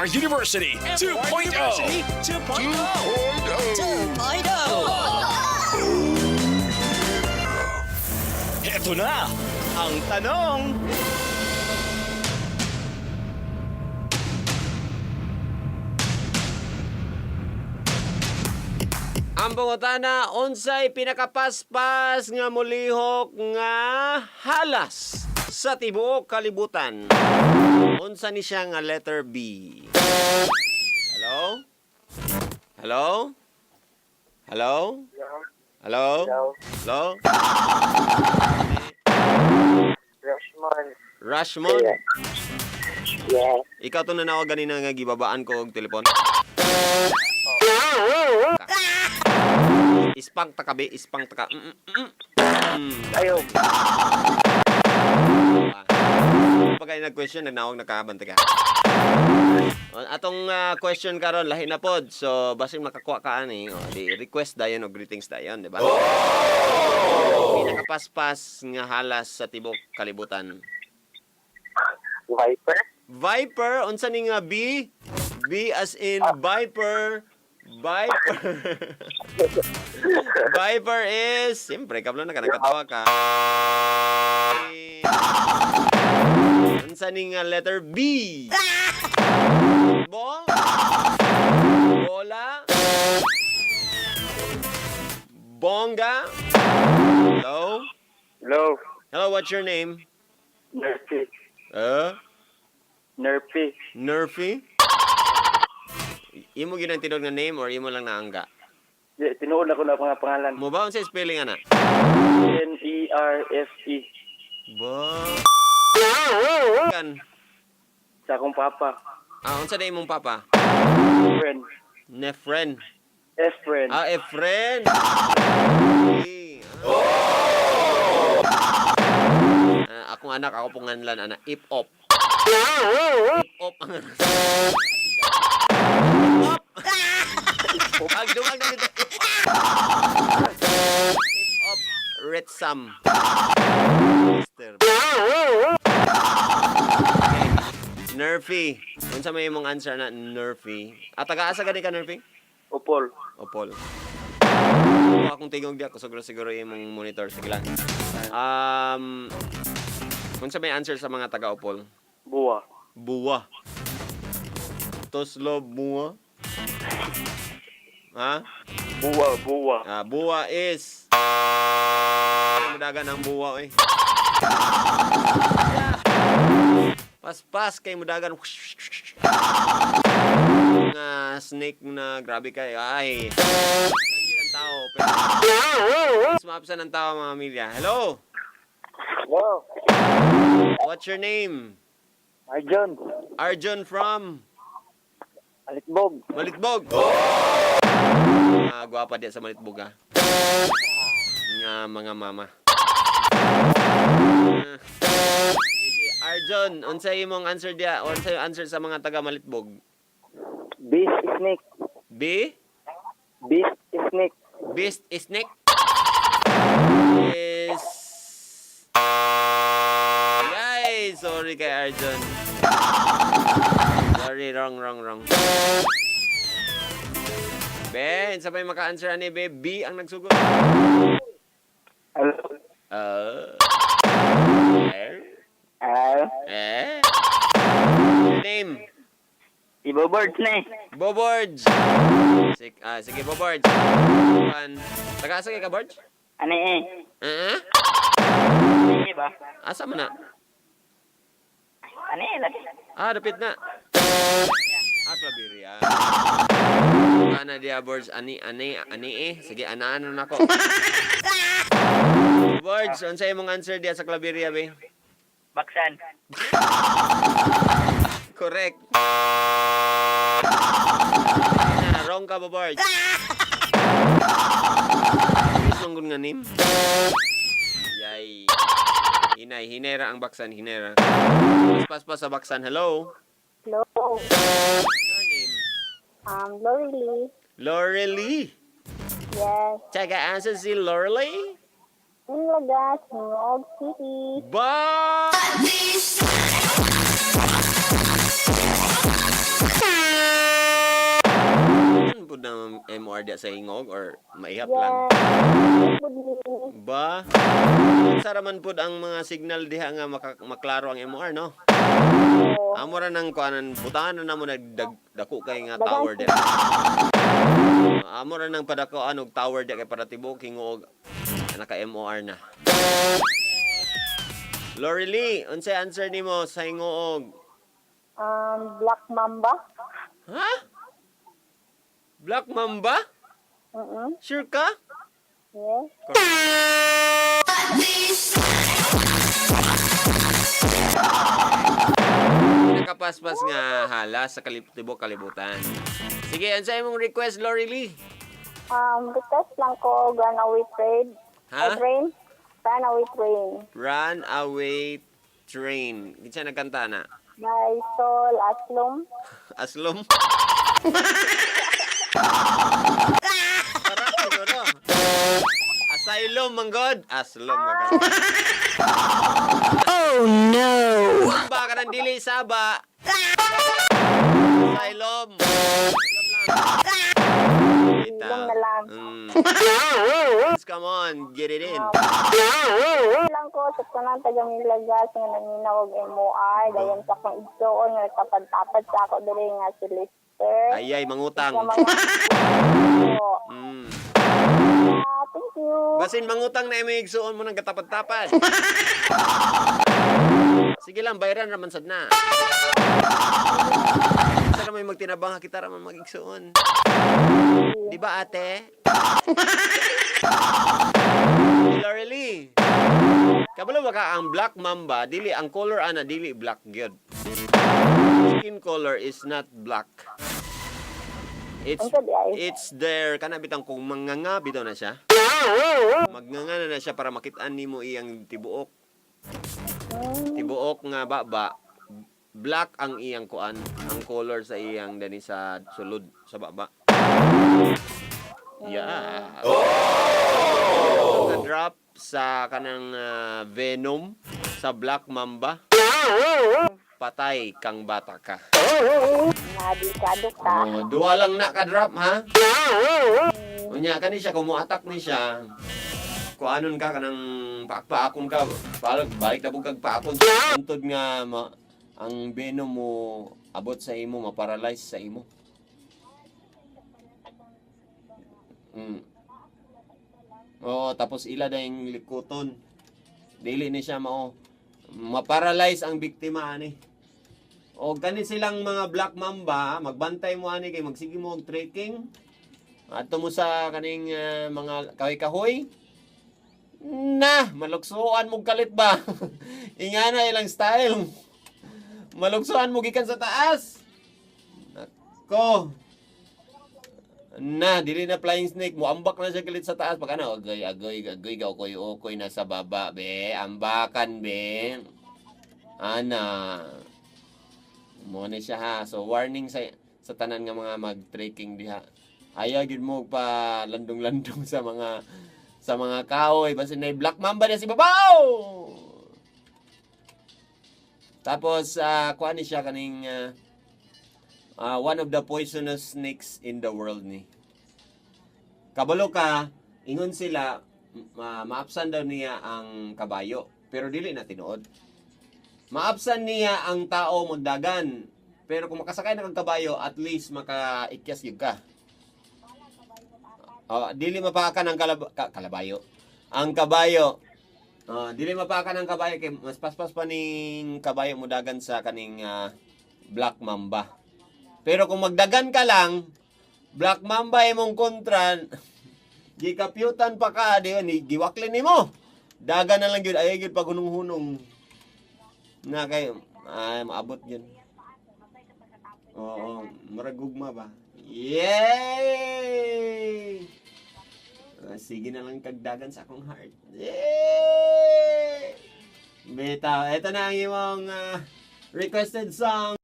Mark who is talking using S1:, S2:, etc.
S1: MOR University 2.0.
S2: 2.0.
S1: Heto na ang tanong.
S3: Ang pangutana, unsay pinakapaspas nga mulihok nga halas sa tibuok kalibutan? Unsa ni siya nga letter B? Hello? Hello? Hello? Hello? Hello?
S4: Rashmon.
S3: Rashmon?
S4: Yeah.
S3: Ikaw to nanawag ganina nga gibabaan ko og telepon. Ispang ta ka be, ispang ta ka.
S4: Ayaw.
S3: Pag ay nag-question, nagnawag na ka, bantay ka. O, atong question karon lahi na pod. So basin makakuha ka ani, o, di request dayon og greetings dayon, di ba? Pinakapaspas nga halas sa tibok kalibutan.
S4: Viper?
S3: Viper, unsa ni nga B? B as in viper. Viper. Viper is, siyempre, kablo na ka, nagkatawa ka. Unsa ni nga letter B? Ball? Bola? Bongga? Hello?
S4: Hello.
S3: Hello, what's your name?
S4: Nerfy. Nerfy.
S3: Nerfy? Imo gyud ang tinuod nga name or imo lang naangga?
S4: Di, tinuod ako na mga pangalan.
S3: Mo ba unsa spelling ana?
S4: N-E-R-F-E.
S3: Ba. Kan.
S4: Sa akong papa.
S3: Ah, unsa na imong papa?
S4: Friend.
S3: Nefren.
S4: Efren.
S3: Ah, Efren. Okay. Ah, akong anak, ako pong nganlan, ana, ip op. Ip op ang Ip op. Ag duwag na dito. Ip op. Ip op. Ritsam. Mister. Okay. Nerfy. Unsa may imong answer na Nerfy? At taga-asa gani ka, Nerfy?
S4: Opol.
S3: Opol. Kung akong tingog diya, siguro siguro imong monitor. Sige lang. Kung sa may answer sa mga taga-Opol?
S4: Buwa.
S3: Buwa. Toslo buwa. Ha?
S4: Buwa, buwa.
S3: Ah, buwa is... Mudagan ang buwa eh. Paspas kay mudagan. Nga snake na grabe kay ay. Saan ang tao? Pero, mas maapsan ang tao, mga milya. Hello.
S4: Hello.
S3: What's your name?
S4: Arjun.
S3: Arjun from
S4: Alitbog.
S3: Malitbog. Ah, gwapa diya sa Malitbog ah. Nga mga mama. Ah. Sige, Arjun, unsay imong answer diya? Unsay answer sa mga taga Malitbog?
S4: Beast snake.
S3: B?
S4: Beast snake.
S3: Beast snake? Is Yay! Sorry kay Arjun. Sorry, wrong, wrong, wrong. Ben, sabay maka-answer ani be. B ang nagsugod.
S4: Hello.
S3: Eh?
S4: Ah.
S3: Eh? Your name?
S4: Ibo birds na eh.
S3: Bobords. Sige, Bobords. One. Taga-asa kay ka, Bords?
S4: Ano eh?
S3: Eh?
S4: Ano eh ba?
S3: Asa man na?
S4: Ano eh? Lagi.
S3: Ah, dapit na. Ah, Claveria. Ana dia Bords ani ani ani eh. Sige, anaan na nako. Bords, unsa imong answer diya sa Claveria be?
S4: Baksan.
S3: Correct. Na, wrong ka ba, Bords? Please, manggun nga name. Yay. Hinay, hinera ang baksan, hinera. Paspas pa sa baksan. Hello?
S5: Hello.
S3: Your name?
S5: Lori Lee.
S3: Lorelei.
S5: Yes.
S3: Taga asa si Lorelei?
S2: Inlagas, Gingoog City.
S3: Ba! Ano po na MOR diya sa Hingog or maihap lang?
S2: Yes. Good ni.
S3: Ba? Saraman pud ang mga signal diha nga maklaro ang MOR, no?
S2: Oo.
S3: Amo ra nang kuanan, butangan na namo nagdako kay nga tower diha. Amo ra nang padakoan og tower diha kay para tibuok Gingoog naka MOR na. Lori Lee, unsay answer nimo sa Hingoog?
S2: Black Mamba.
S3: Ha? Black Mamba? Sure ka?
S2: Yes.
S3: Nakapaspas nga hala sa tibuok kalibutan. Sige, unsay imong request, Lori Lee?
S2: Request lang ko, Runaway Train.
S3: Ha?
S2: Ay, train. Runaway Train.
S3: Run Away Train. Kinsa nagkanta na?
S2: By Sol Aslum.
S3: Aslom? Tara, siguro. Asylum, manggod. Aslom. Ka.
S5: Oh no!
S3: Ba ka ng dili saba. Asylum. Kita.
S2: Asylum na lang.
S3: Come on, get it in.
S2: Lang ko sa tanang taga Milagas nga naminaw og MOR dayon sa akong igsoon nga nagtapad-tapad sa ako diri nga si Lister.
S3: Ay, ay, mangutang.
S2: Sa mga So, thank you.
S3: Basin mangutang na imong igsuon mo ng katapad-tapad. Sige lang, bayran raman sad na. Kita ra may magtinabang ha, kita ra man magigsuon. Di ba, ate? Lorely. Kabalo ba ka ang Black Mamba dili ang color ana dili black gyud. Skin color is not black. It's
S2: Unsa di ay?
S3: it's there kana bitang kung manganga bitaw na siya. Magnganga na na siya para makitaan nimo iyang tibuok. Tibuok nga baba black ang iyang kuan, ang color sa iyang dani sa sulod sa baba. Yeah. Oh! Drop sa kanang venom sa Black Mamba. Patay kang bata ka.
S2: Nadikado ka.
S3: Oh, duha lang na ka-drop ha. Unya kani siya kung moatak ni siya. Kung anon ka kanang paakpaakon ka, balik balik na kag paakon. Untod nga ang venom mo abot sa imo, ma-paralyze sa imo. Oo, tapos ila dayong likuton. Dili ni siya mao. Ma-paralyze ang biktima ani. O gani silang mga Black Mamba, magbantay mo ani kay magsige mo og trekking. Adto mo sa kaning mga kahoy-kahoy. Na, maluksuan mo kalit ba? Ingana ilang style. Maluksuan mo gikan sa taas. Nako. Na, dili na flying snake. Muambak na siya kalit sa taas. Pag ano, agoy, agoy, agoy, okoy, okoy na sa baba, be. Ambakan, be. Ana. Mo ni siya ha. So warning sa tanan nga mga mag-trekking diha. Ayaw gyud mo pa landong-landong sa mga kahoy basin na Black Mamba niya si babaw. Tapos kuan ni siya kaning one of the poisonous snakes in the world ni. Kabalo ka, ingon sila maapsan daw niya ang kabayo pero dili na tinuod. Maapsan niya ang tao magdagan. Pero kung makasakay na kang kabayo, at least makaikyas gyud ka. Oh, dili mapakan ang kalabayo. Ang kabayo. Oh, dili mapakan ang kabayo kay mas paspas pa ning kabayo mo dagan sa kaning Black Mamba. Pero kung magdagan ka lang, Black Mamba imong kontra, gikapyutan pa ka, di ni giwaklin nimo. Dagan na lang gyud, ay gyud paghunong-hunong. Na kay ay maabot yun. Oo, murag gugma ba? Yay! Ah, sige na lang kagdagan sa akong heart. Yay! Bitaw, ito na ang imong requested song.